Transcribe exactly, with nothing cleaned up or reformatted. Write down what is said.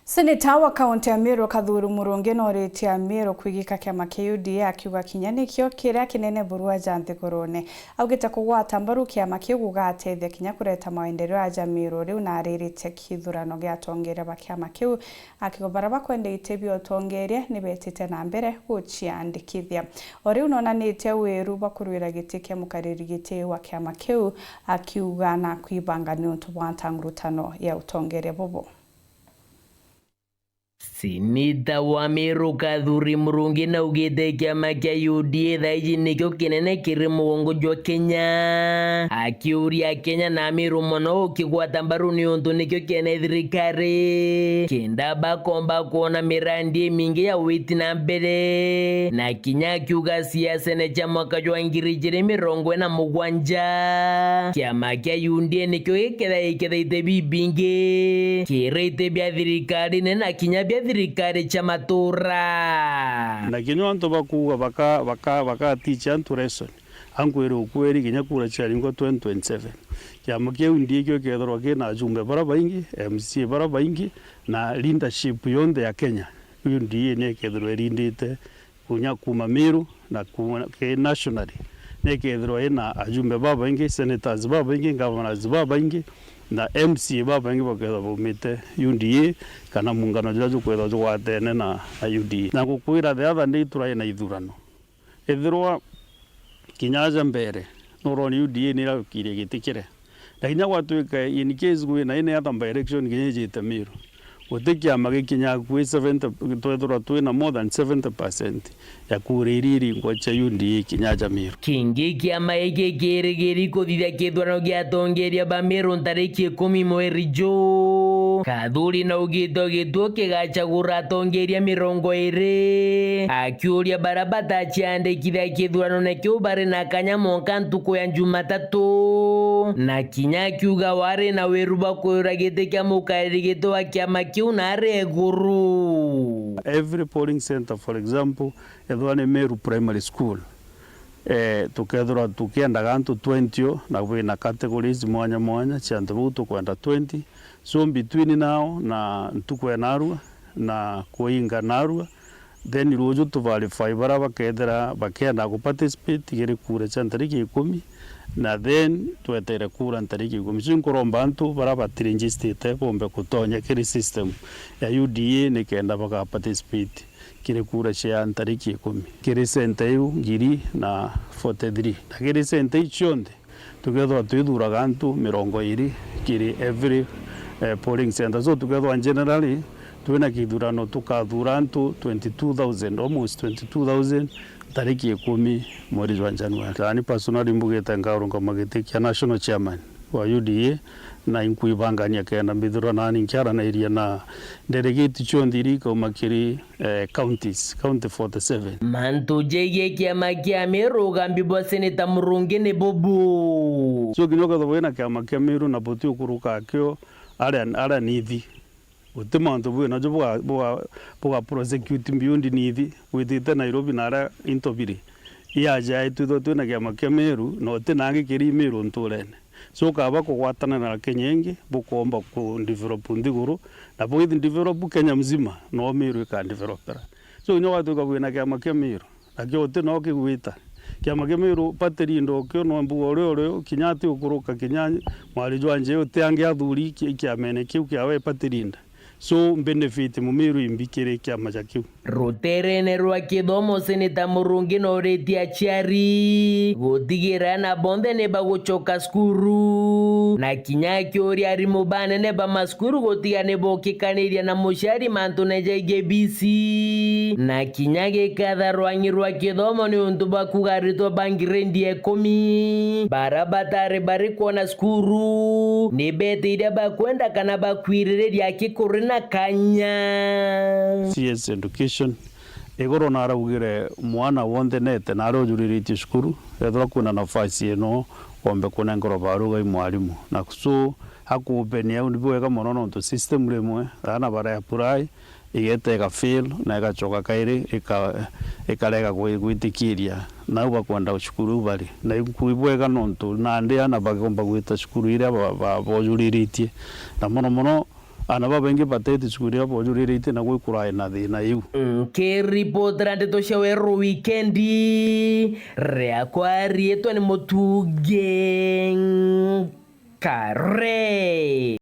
Seneta wa kaunti ya Meru Kathuri Murungi noritie Ameru kwigika kiama kia U D A, akiuga kinya nikio kiria kinene buru aja nthigurune. Augite kugwata mbaru kiama kiu gugatethia kinya kureta maendeleo aja Meru riu na ariritie kithurano gia atongeria ba kiama kiu, akiuga baria bakwenda iti bia utongeria ni betite na mbere guciandikithia. O riu nonanitie wiru bwa kurwira giti kia mukariri giti wa kiama kiu, akiuga na kwibanga niuntu bwa ntangurutano ya utongeria bubu. Seneta wa Meru Kathuri Murungi naugite kiama kia U D A thaiji nikio kinene kiri mugongo jwa Kenya, akiuria Kenya na Ameru mono gukigwata mbaru niuntu nikio kiene thirikari, kenda bakomba kwona mirandi imingi ya witi na mbere, na kinya akiuga siasene cia mwaka jwa ngiri ijiri mirongo ina mugwanja, kiama kia U D A nikio giketha gikethaite bibingi kiri iti bia thirikarine na kinya bia thirikari cia matura. Na kinya antu bakuuga baka, baka, baka teach antu lesson, ankwire ukweri kinya kura ciaringwa twenty twenty-seven, kiama kia U D A kio kethirwa kina ajumbe bara baingi, M C A bara baingi, na leadership yonthe ya Kenya, U D A niekethirwa irindite kunya kuma Meru na kuma ki nationally, niekethirwa ina ajumbe babaingi, senators babaingi, governors babaingi, na M C A babaingi bakethirwa baumite U D A, kana muungano juria jukwethirwa jugwatene na, na U D A. Na ngukwira, the other day turai na ithurano, ethirwa kinya aja mbere, nuroni U D A nirakirie giti kiria. Na kinya gwatwika in case kwina any other by-election kinya ijite Meru, guti kiama gikinyaga akui seventy, twethirwa twina more than seventy percent ya kura iria iringwa cia U D A kinya aja Meru. Kingi kiama giki kirigiri kuthithia kithurano gia atongeria ba Meru ntariki ikumi mweri juu. Kathuri naugite o gituo kigacagura atongeria mirongo iri, akiuria baria bataciandikithia kithuranone kiu bari na kanya monka ntuku ya Jumatatu, na kinya akiuga wari na wiru bwa kuyura giti kia mukariri giti wa kiama kiu nari iguru. Every polling centre, for example, ethirwa ni Meru Primary School, eh, tukethirwa tukiendaga antu twenty o, na kwina categories mwanya mwanya cia antu bau tukwenda twenty. So between now na ntuku ya narua na kuinga narua, then ruuju tu verify baria bakethira bakienda ku participate kiri kura cia ntariki ikumi, na then twetere kura ntariki ikumi. So nkuromba antu baria batiregistered bombe kutonya kiri system ya U D A nikenda baka participate kiri kura cia ntariki ikumi. Kiri center iu ngiri na forty-three. Na kiri center iu cionthe, tukethirwa twithuraga antu mirongo iri kiri every, eh, polling center. So tukethirwa generally twina kithurano tukathura antu twenty-two thousand, almost twenty-two thousand, ntariki ikumi mweri jwa January. Yaani personally mbugite nkarungama giti kia national chairman wa U D A, na inkwibangania kenda mbithirwa nani nkiaranairia na delegate cionthe iria ikauma kiri, eh, counties, county forty-seven. Mantu jegie kiama kia Meru, ugambi bwa Seneta Murungi ni bubu. So kinya ukethirwa wina kiama kia Meru na buti ukuruka akio aria, aria nithi. Guti mantu bwinajo buga, buga, buga prosecute beyond nithi, witite Nairobi na aria into biri. Iaja twithwa twina kiama kia Meru, na uti nangi kiri Meru nturene. So ukaba kugwatanira na Kenya ingi, bukomba ku develop nthiguru, na bwithi develop Kenya mzima, no Meru ika developera. So kinya gwatuika bwina kiama kia Meru, nakio uti no kigwita. Kiama kia Meru party leader ukio no mbuga uria urio, kinya ati ukuruka, kinya mwari jwa nje uti angi athuri ki-, kiamene kiu kiawe party leader. So benefit Mumiru imbi kiri kiama ja kiu. Ruterene rwa kithomo, Seneta Murungi noritie aciari gutigira ana bonthe ni bagucoka cukuru, na kinya akiuria arimu banene ba macukuru gutiga ni bokikaniria na muciari mantune jaigie bisi, na kinya gikatha rwang'i rwa kithomo niuntu bwa kuuga aritwa ba ngiredi ya ikumi bara batari bari kwona cukuru ni beteire bakwenda kana bakwiririria aki kuri na kanya. C S education. Iguru naraugire mwana wonthe nete na aria ujuriritie cukuru, ethirwa kwina nafasi ino, wombe kunenkerwa baruga i mwarimu. Na so, akupenia au ni bwega mono nontu system rimwe, aana bara apply, igeta iga fail, na igacoka kairi ika-, ikarega gwi-, gwitikiria nau bakwenda cukuru iu bari. Na iku-, ibwega nontu nandi aana bagomba gwita cukuru iria ba-, ba-, bojuriritie. Na mono mono, Aana babaingi bateti cukuru iria boojurire iti na gwikurae na thiina iu. Nkiripotera ndeto cia weru wikendi, riakwa riitwa ni Mutugi Nkare.